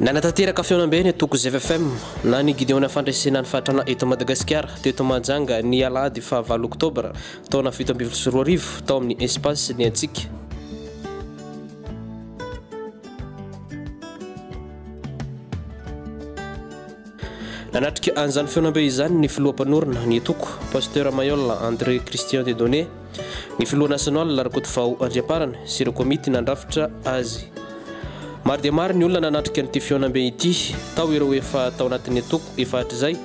Nanatanteraka fihaonambe ny antoko ZFM na ny Gideona Fandresena ny Fahantrana eto Madagasikara teto Mahajanga ny alahady faha valo oktobra taona 2017 tao amin'ny Espace Ny Antsika. Nanatrika an'izany fihaonambe izany ny filoha mpanorina ny antoko, Pasteur Mailhol André Christian Dieudonné, ny filoha nasionaly Rakotovao Andriamparany sy ireo komity nandrafitra azy. Maro dia maro ny olona nanatrika an'ity fihaonambe ity, tao ireo efa tao anatin'ny antoko efa hatrizay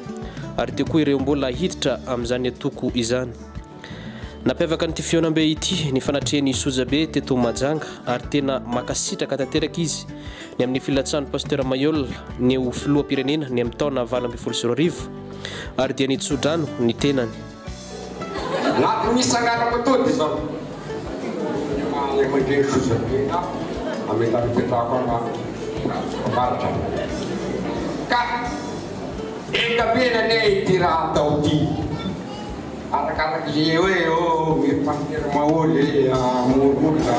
ary teo koa ireo mbola hiditra amin'izany antoko izany. Nampiavaka an'ity fihaonambe ity ny fanatrehan'i Sojabe teto Mahajanga ary tena mankasitraka tanteraka izy ny amin'ny filatsahan'i Pasteur Mailhol ny ho filoham-pirenena ny amin'ny taona 2018 ary dia nitso-drano ny tenany. Anatin'ny sanganako atody izao. Ray aman-dreny sojabe na amin'ny tany ipetrahako any avaratra. Ka enga be anie ity raha atao ity. Arakaraka izay hoe oh mifanery maholy hamono olona.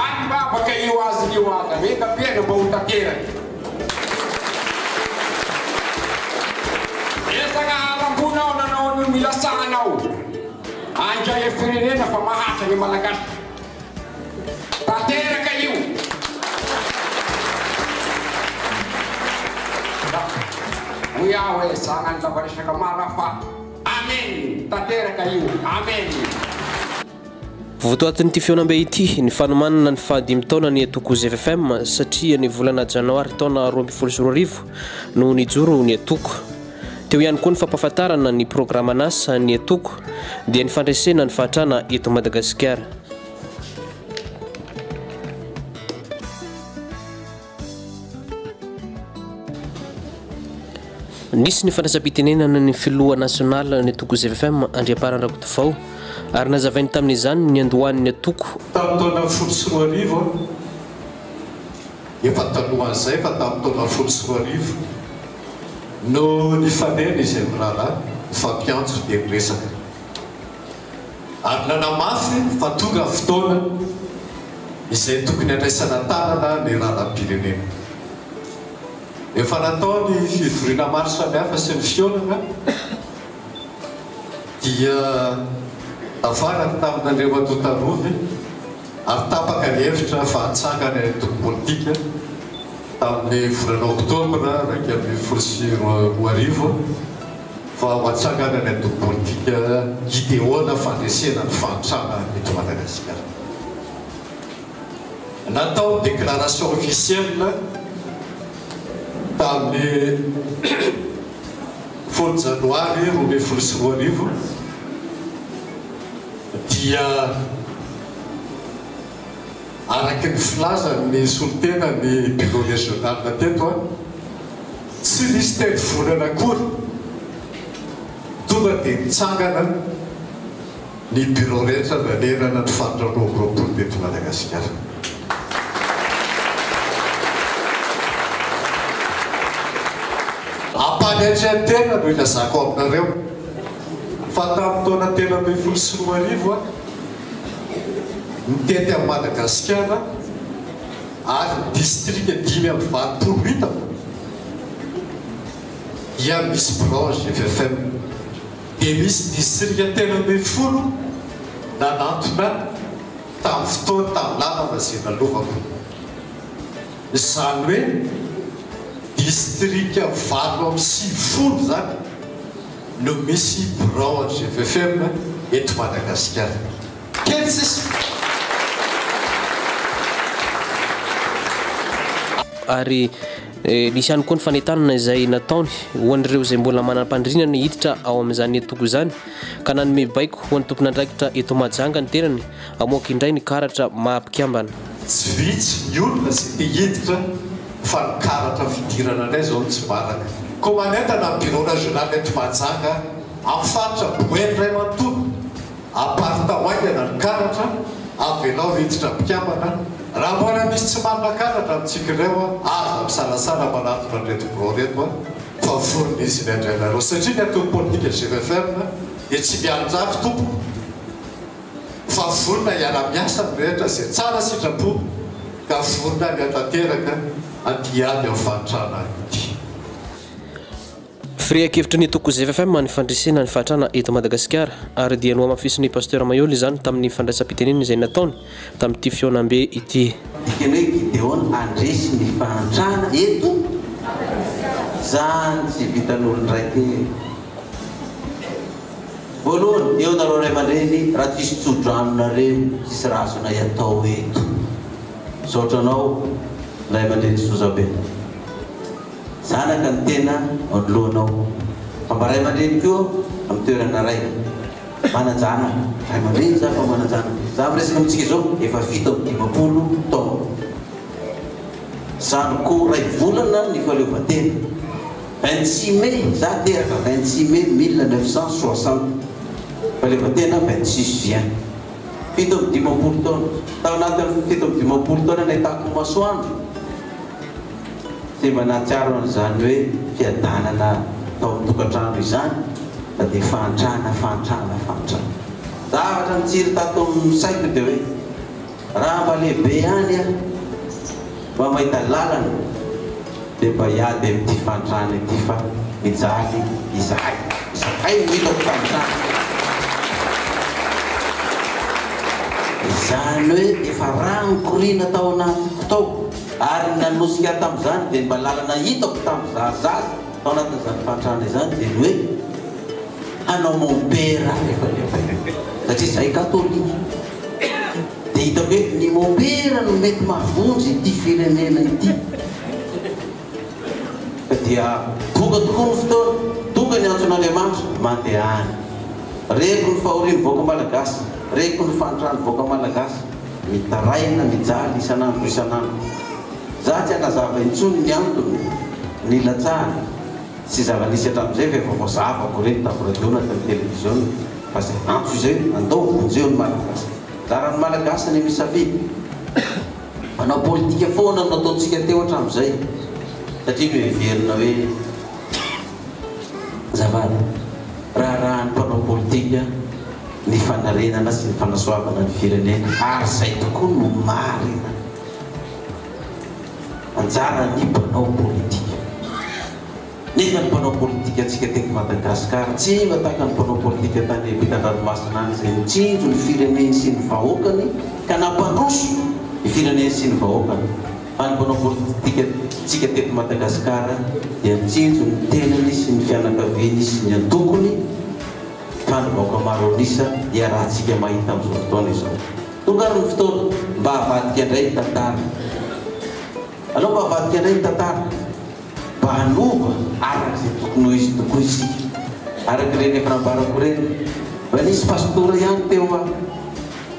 Any vavaka io azony io aza mety ampiana mba ho tanteraka. Ezaka haram-ponao nanao an'io milasahanao. Andraya firenena fa mahatra ny Malagasy. Tanteraka io. Hoy aho hoe zanany lava resaka maro aho fa Amen! Tanteraka io. Amen! Votoatin'ity fihaonambe ity ny fanomanana ny fahadimy taona ny antoko ZFM satria ny volana janoary taona 2012 no nijoro ny antoko. Teo ihany koa ny fampahafantarana ny programan'asa ny antoko dia ny fandresena ny fahatrana eto Madagasikara. Nisy ny fandraisam-pitenenana ny filoha nasionaly ny antoko ZFM Andriamparany Rakotovao ary nazavainy tamin'izany ny niandohan'ny antoko. Tamin'ny taona 2010, efa talohan'izay fa tamin'ny taona 2010 no nifanena izay miraharaha, nifampiantso dia niresaka. Ary nanamafy fa tonga ny fotoana izay tokony handraisana tanana ny raharaham-pirenena. Efa natao ny fivoriana maro samihafa sy ny fihaonana dia tafaraka tamin'Andriamatoa Tarovy ary tapaka ny hevitra fa hatsangana ny antoko politika tamin'ny volana oktobra 2011. Fa ho atsangana ny antoko politika hideona fandresena ny fahantrana eto Madagasikara. Natao ny déclaration officielle tamin'ny folo janoary 2012 dia Araka ny filazan'ny solontena ny Bureau Régional teto, tsy nisy telo volana akory tonga dia nitsangana ny bureau rehetra nanerana ny faritra 22 teto Madagasikara. Ampanetren-tena no ilazako aminareo fa tamin'ny taona 2013 Nitety an'i Madagasikara ary ny distrika 85 hitako dia misy birao GFFM. Dia misy distrika 13 nanantona tamin'ny fotoana tamin'ny lalana izay nalovako. Izany hoe distrika 98 izany no misy birao an'ny GFFM eto Madagasikara. Kely sisa. Ary nisy ihany koa ny fanentanana izay nataony ho an'ireo izay mbola manam-pandriana ny hiditra ao amin'izany antoko izany ka nanome baiko ho an'ny tompon'andraikitra eto Mahajanga ny tenany hamoaka indray ny karatra maha mpikambana. Tsy vitsy ny olona izay te hiditra fa ny karatra fidirana indray izao no tsy maraka. Koa manentana ny Bureau Régional eto Mahajanga amin'ny faritra Boeny iray manontolo, aparitao haingana ny karatra, avelao hiditra mpikambana, raha mbola misy tsy manana karatra amintsika ireo aza misalasala manatona an'ireto birao ireto fa vonona izy ny handray anareo satria ny antoko politika GFFM dia tsy mialonjafy tompoko fa vonona hiara-miasa ny rehetra izay tsara sitrapo. ka vonona ny hatanteraka an'ity ady amin'ny fahantrana ity. Firehan-kevitry ny antoko ZFM ny fandresena ny fahantrana eto Madagasikara ary dia nohamafisin'ny Pasteur Maihol izany tamin'ny fandraisam-pitenenana izay nataony tamin'ity fihaonambe ity. Dikany hoe Gideona handresy ny fahantrana eto Zany tsy vitan'olon-draika e! Voalohany, eo nareo ray aman-dreny raha tsisy tso-dranonareo tsisy raha azonay atao eto. Misaotra anao ray aman-dreny sozabe. Zanaka ny tena anoloanao. Fa mba ray aman-dreny koa amin'ny toerana ray. Manan-janaka. Ray aman-dreny za fa manan-janaka. Za miresaka amintsika izao efa 57 taona. Zandriko ray volana ny fahaleovantena. 26 mai, za teraka 26 mai 1960. Fahaleovantena 26 juin. 57 taona. Tao anatin'ny 57 taona nahitako masoandro. Tsy mba nahatsiaro an'izany hoe fiadanana tao amin'ny tokantrano izany fa dia fahantrana, fahantrana, fahantrana. Zavatra nitsiry tato amin'ny saiko dia hoe raha mba lehibe ihany aho, mba mahita lalana dia mba hiady amin'ity fahantrana ity fa mijaly izahay. Izahay no hitako tamin'izany. Izany hoe efa rà nikoriana tao anatiko tao. Ary ny nanosika ahy tamin'izany dia ny mba lalana hitako tamin'ny za zaza tao anatin'izany fahantrana izany dia ny hoe hanao mompera rehefa lehibe satria izahay katolika dia hitako hoe ny mompera no mety mahavonjy ity firenena ity ka dia tonga tokoa ny fotoana, tonga ny antson'Andriamanitra, mandehana. Reko ny fahorian'ny vahoaka malagasy, reko ny fahantran'ny vahoaka malagasy. Mitaraina, mijaly isan'andro isan'andro. Za tsy hanazava intsony ny antony nilatsahana sy zava-nisy hatramin'izay fa efa voazavako ireny tamin'ny radio na tamin'ny televiziona fa izay antso izay hoe andao vonjeo ny Malagasy. Zaran'ny Malagasy ny misafidy. Manao politika foana no nataontsika teo hatramin'izay satria noheverina hoe Azafady, raharahan'ny mpanao politika ny fanarenana sy ny fanasoavana ny firenena ary izay tokoa no marina. Anjaran'ny mpanao politika. Nefa ny mpanao politikantsika teto Madagasikara tsy mba tahaka ny mpanao politika tany ampitan-dranomasina any izay nitsinjo ny fireneny sy ny vahoakany ka nampandroso ny fireneny sy ny vahoakany. Fa ny mpanao politika tsika teto Madagasikara dia mitsinjo ny tenany sy ny fianakaviany sy ny antokony fa ny vahoaka maro an'isa iarahantsika mahita amin'izao fotoana izao. Tonga ary ny fotoana mba havadika indray ny tantara. Aleo mba havadika indray ny tantara mba hanova araka izay tokony ho izy tokoa isika. Araka ireny efa nambarako ireny, mba nisy pastora ihany teo aho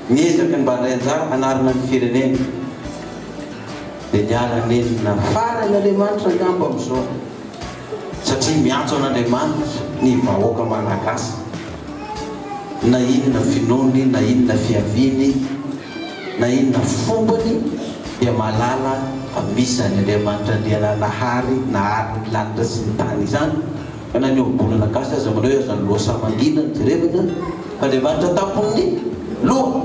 niezaka ny mba handray anjara hanarina ny firenena. Dia niala nenina farany Andriamanitra angamba amin'izao satria miantso an'Andriamanitra ny vahoaka Malagasy na inona finoany na inona fiaviany na inona fombany dia mahalala fa misy izany Andriamanitra Andriananahary nahary ny lanitra sy ny tany izany fa na ny ohabolana gasy aza manao hoe aza ny lohasaha mangina no jerevana fa Andriamanitra tampon'ny loha.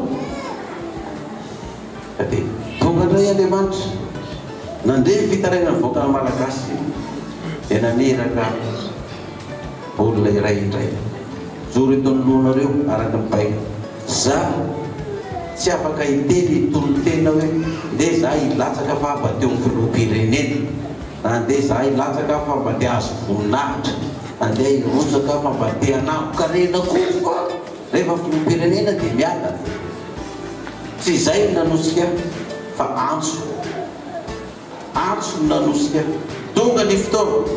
Ka dia tonga indray Andriamanitra, nandre ny fitarainan'ny vahoaka malagasy, dia naniraka olona iray indray. Mijoro eto anoloanareo araka ny baiko. Za tsy afaka hiteny hitolo-tena hoe ndeha za hilatsaka fa mba te ho filoham-pirenena, na ndeha za hilatsaka fa mba te hahazo voninahitra, na ndeha hirotsaka fa mba te hanangon-karena koa fa rehefa filoham-pirenena dia miadana. Tsy izay no nanosika fa antso. Antso no nanosika. Tonga ny fotoana.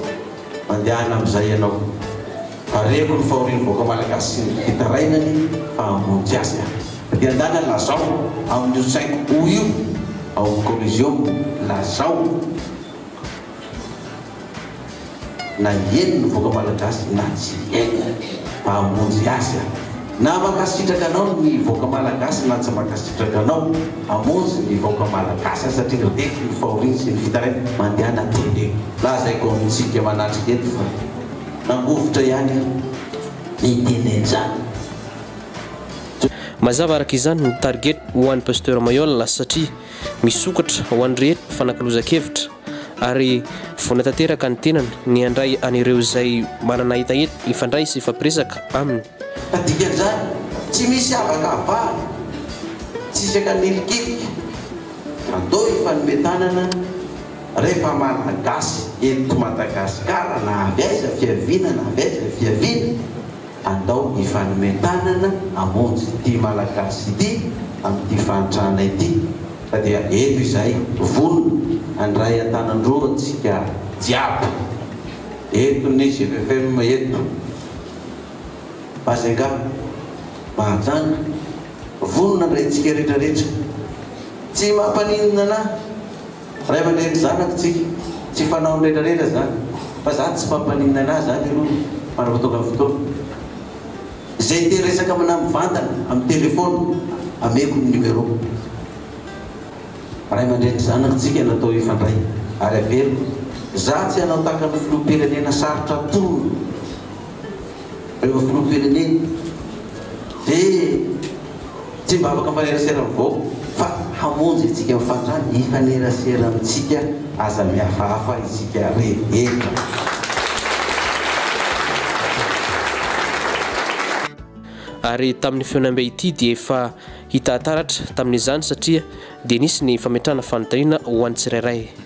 Mandehana amin'izay ianao. Fa reko ny fahorian'ny vahoaka malagasy sy ny fitarainany fa hamonjy azy aho. Fa dia andana lazao amin'io cinq août io ao amin'ny Coliseum, lazao. Na heno ny vahoaka malagasy na tsy heno fa hamonjy azy aho. Na mankasitraka anao ny vahoaka malagasy na tsy mankasitraka anao, hamonjy ny vahoaka malagasy aho satria reko ny fahoriany sy ny fitarainany. Mandehana teneno. Lazaiko amintsika manatrika eto fa nangovitra ihany aho niteny an'izany. Mazava araka izany ny target ho an'i Pasteur Mailhol satria. Misokatra ho an'ny rehetra ny fanakalozan-kevitra ary vonona tanteraka ny tenany ny handray an'ireo izay manana hetaheta hifandray sy hifampiresaka aminy. Ka dikan'izany, tsy misy avakavahana, tsisy akanilikilika, andao hifanome tanana rehefa Malagasy eto Madagasikara na avy aiza fiaviana na avy aiza fiaviana, Andao hifanome tanana hamonjy ity Malagasy ity amin'ity fahantrana ity fa dia eto izahay vonona handray an-tanan-droa antsika jiaby eto ny gffm eto Majunga, Mahajanga, vonona handray antsika rehetra rehetra tsy mampaninona anah. Ray aman-dreny zanako tsika, tsy fanaon'ny retraretra zany, fa za tsy mampaninona anah zany aloha mandra-pahatonga ny fotoana. Izay te hiresaka aminah mivantana amin'ny telephone, ameko ny numéro. Ray aman-dreny zanako tsika natao hifandray, ary averiko, za tsy hanao tahaka ny filoham-pirenena sarotra atonina. Rehefa filoham-pirenena dia tsy mba afaka mifanerasera amin'ny vahoaka fa hamonjy antsika mifandrany hifanerasera amintsika aza mihafahafa isika rehetra. Ary tamin'ny fihaonambe ity dia efa hita taratra tamin'izany satria dia nisy ny fametrahana fanontaniana ho an'ny tsirairay.